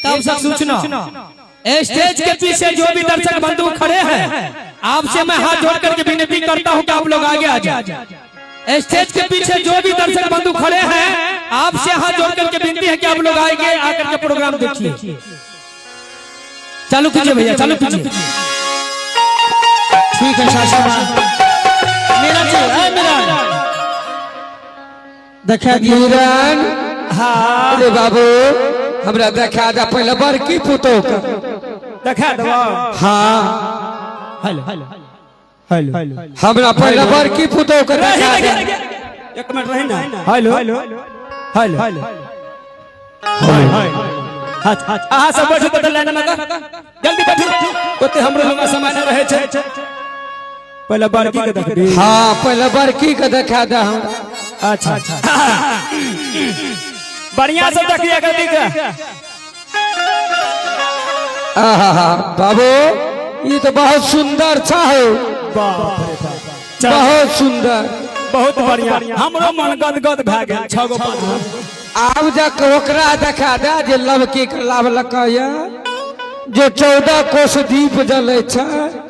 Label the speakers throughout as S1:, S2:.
S1: एक आवश्यक सूचना, स्टेज के पीछे जो भी दर्शक बंधु खड़े हैं, आपसे मैं हाथ जोड़ करके विनती करता हूं कि आप लोग आगे आ जाए। स्टेज के पीछे जो भी दर्शक बंधु खड़े हैं, आपसे हाथ जोड़ करके विनती है कि आप लोग आएंगे, आकर के प्रोग्राम देखिए। चालू कीजिए भैया, चालू कीजिए।
S2: ठीक है सासू माँ। मेरा चाहिए, ए मेरा देखा दियो।
S3: मीरन।
S4: हाँ।
S3: अरे बाबू, हमरा देखा दे पहले बड़की पुतोह के।
S4: देखा देबो?
S3: हाँ।
S4: Hello hello hello.
S3: हमरा पहले बड़की पुतोह के देखा दे।
S4: एक मिनट रही ना। Hello hello hello hello. अहाँ सब बैठू तऽ लाइन में, जल्दी बैठू। ओते हमरो लंबा समय नहि रहै छै। पहले बड़की के देखबी?
S3: हाँ, पहले बड़की के देखा दे हमरा।
S4: अच्छा अच्छा, बढ़िया से देखिए गलती के।
S3: आहा बाबू, ये तो बहुत सुंदर छा हो।
S4: बाप रे बाप।
S3: बहुत सुंदर।
S4: बहुत बढ़िया, हमरो मन गदगद भए गेल। छह गो पाँच गो।
S3: आब जाके ओकरा देखा दे जे लवकी के लावलक या जो 14 कोस दीप जलै छै।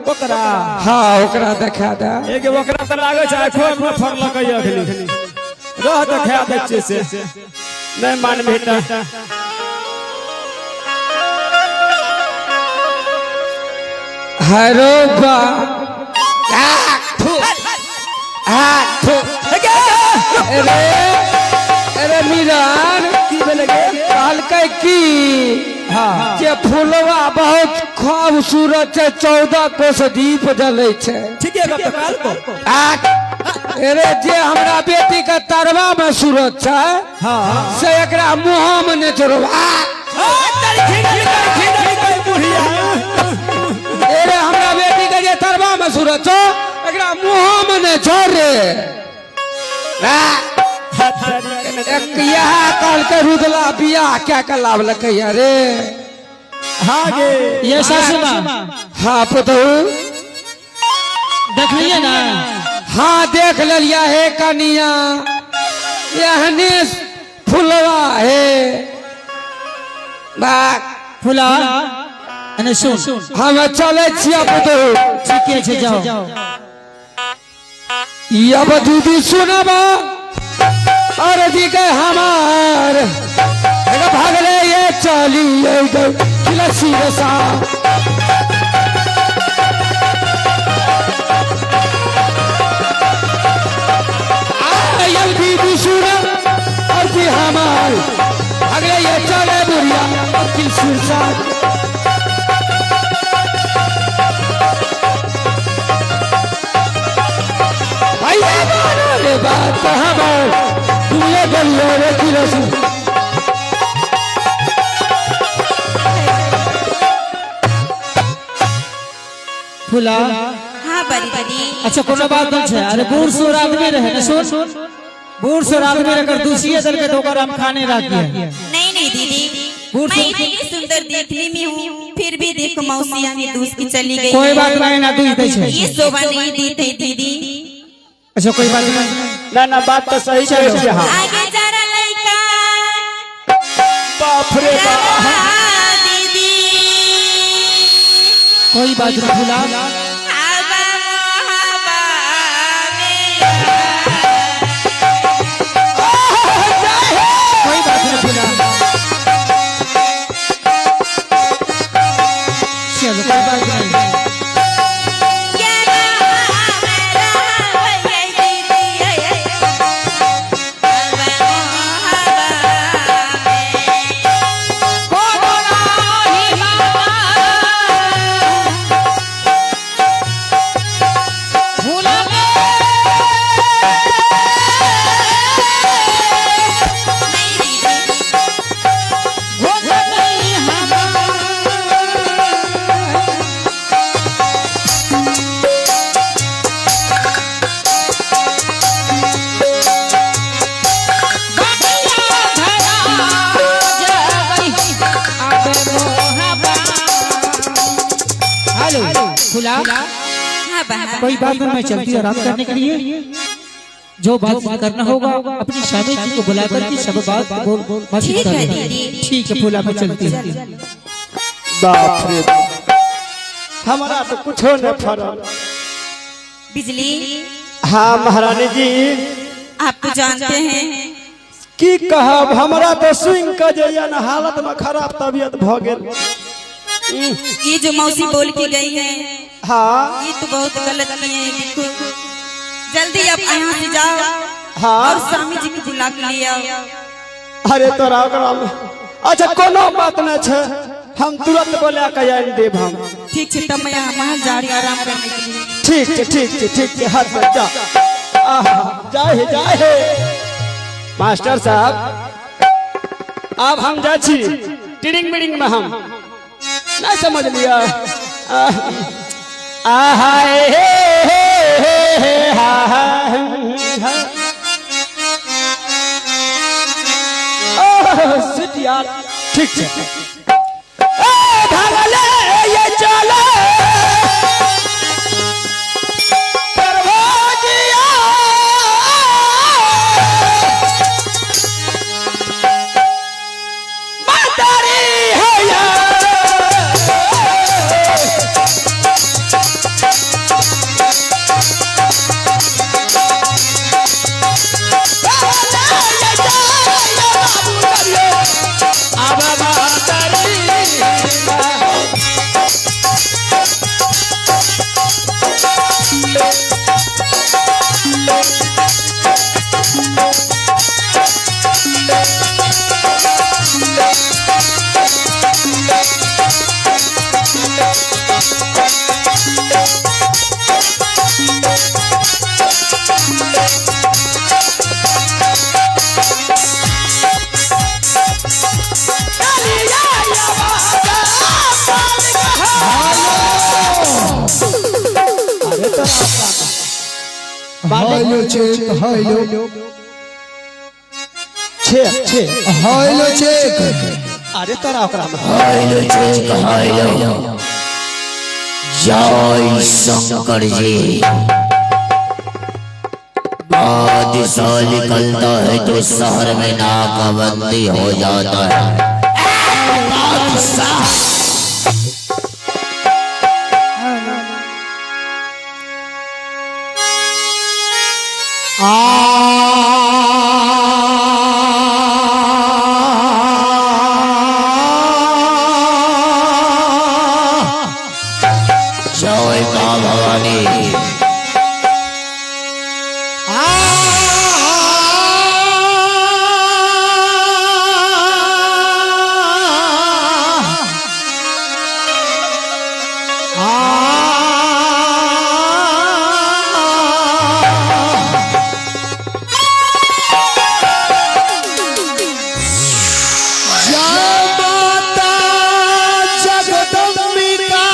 S4: ओकरा?
S3: हाँ, ओकरा देखा दे।
S4: एक ओकरा तऽ लागै छै आँखो मे फड़लकै अखनी। रह, देखा दै छियै, से नहि मानबही तऽ।
S3: हरो बा, आ, थू, आ, थू। अरे अरे मीरान।
S4: की भेलै गे?
S3: कहलकै की जे फुलवा बहुत खूबसूरत छै, 14 कोस दीप जलै छै।
S4: ठीके गप तऽ कहलको।
S3: आ, अरे जे हमरा बेटी के तरवा में सूरत छै से एकरा मुँह में नहि चोरबा। अरे हमरा बेटी के जे तरवा में सूरत छौ, एकरा मुँह में नहि छोड़ रे। आ, एक इएह कहलकै रुदला बियाह क्या के लावलकै रे।
S4: हाँ गे।
S2: ये सासू माँ।
S3: हाँ पुतहु।
S2: देख लिए ना?
S3: हाँ, देख लेलिया हे कनिया, एहने फुलवा हे बाक।
S2: फुला अने सुन।
S3: हम चलै छियै पुतहु।
S2: ठीके छै, जाओ।
S3: अब दीदी सुनब अर्जी के हमार, भगले ये चली तुलसी रसा। आयल दीदी सुनब अर्जी हमार, भगले ये चले बुढ़िया तुलसी रसा। भैया मानो रे बात हमार, दुनिया गलियो रे तुलसी।
S2: फुला।
S5: हाँ बड़ी दीदी।
S2: अच्छा, कोनो बात नहीं छै। अरे बूढ़ सूढ़ आदमी रहे ने, सुन, बूढ़ सूढ़ आदमी अगर दूसिए दल के तो ओकर हम खाने राखिए।
S5: नहीं नहीं दीदी,
S2: बूढ़
S5: मैं इतनी सुंदर देखने में हूँ, फिर भी देखो मौसी ने दूस की चली गई।
S2: कोई बात नहीं ना, दूस दै छै।
S5: ये शोभा नहीं देते दीदी।
S2: अच्छा, कोई बात नहीं।
S4: ना ना, बात तो सही कहै छियै अहाँ।
S5: आगे जरा लड़का।
S4: बाप रे बाप।
S5: दीदी।
S2: कोई बात नहीं फुला।
S5: हवा हवा में।
S2: कोई बात नहीं फुला, चलो, कोई बात नहीं।
S5: क्या नाम है दीदी, हवा हवा में। नहीं दीदी।
S2: हेलो फुला।
S5: हाँ बहन।
S2: कोई बात नहीं, मैं चलती हूँ आराम करने के लिए। जो बात करना होगा अपनी स्वामी जी को बुला करके सब बात बोल बातचीत
S5: ठीक
S2: कर
S5: है
S2: लेना।
S5: दीदी।
S2: ठीक है, फूला में चलती है।
S3: बाप रे बाप, हमारा तो कुछो नहीं फरल।
S5: बिजली।
S3: हाँ महारानी जी।
S5: आप तो जानते हैं।
S3: की कहब, हमरा तो सुन के जे या ना हालत में खराब तबियत भ गेल।
S5: ये जो मौसी बोल के गई है,
S3: हाँ,
S5: ये तो बहुत गलत किए हैं। देखो जल्दी आप यहाँ से जाओ
S3: हाँ,
S5: और स्वामी जी को बुला के ले आओ।
S3: अरे तोरा ओकरा में- अच्छा कोनो बात नहीं छे, हम तुरंत बोला के आनि देब हम।
S5: ठीक है, तब मैं यहाँ महल जा रही हूँ आराम करने के लिए।
S3: ठीक छे, ठीक छे, ठीक छे, हाथ में जा। आहा, जाए हे, जाए हे। मास्टर साहब अब हम जा छी टिरिंग मिरिंग में, हम नहीं समझ लिया। आहा हे हे हे हे हा हा हा। ओह, शिट यार, ठीक है। ए, भागले ये चले दरवाजिया। मातारी है या।
S6: Hello check, hello.
S3: छे छे।
S6: Hello check.
S3: अरे तोरा ओकरा में।
S7: Hello check, hello. Jai Shankar जी। बादशाह निकलता है तो शहर में नाकाबंदी हो जाता है। बादशाह जय माँ भवानी।
S6: जय माता जगदम्बिका,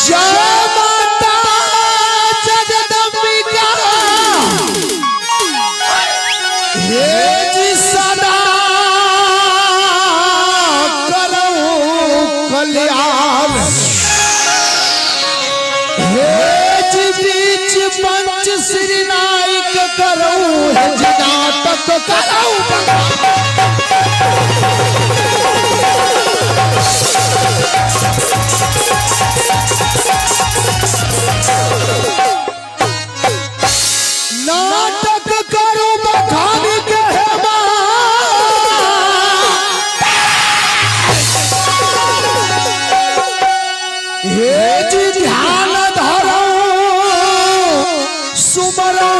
S6: जय माता जगदम्बिका, हे जी सदा करो कल्याण, हे जी बीच पंच श्री नायक करो, हे जी नाटक करो। नाटक करो बखान के हेमा, हे जी ध्यान धरो सुमरो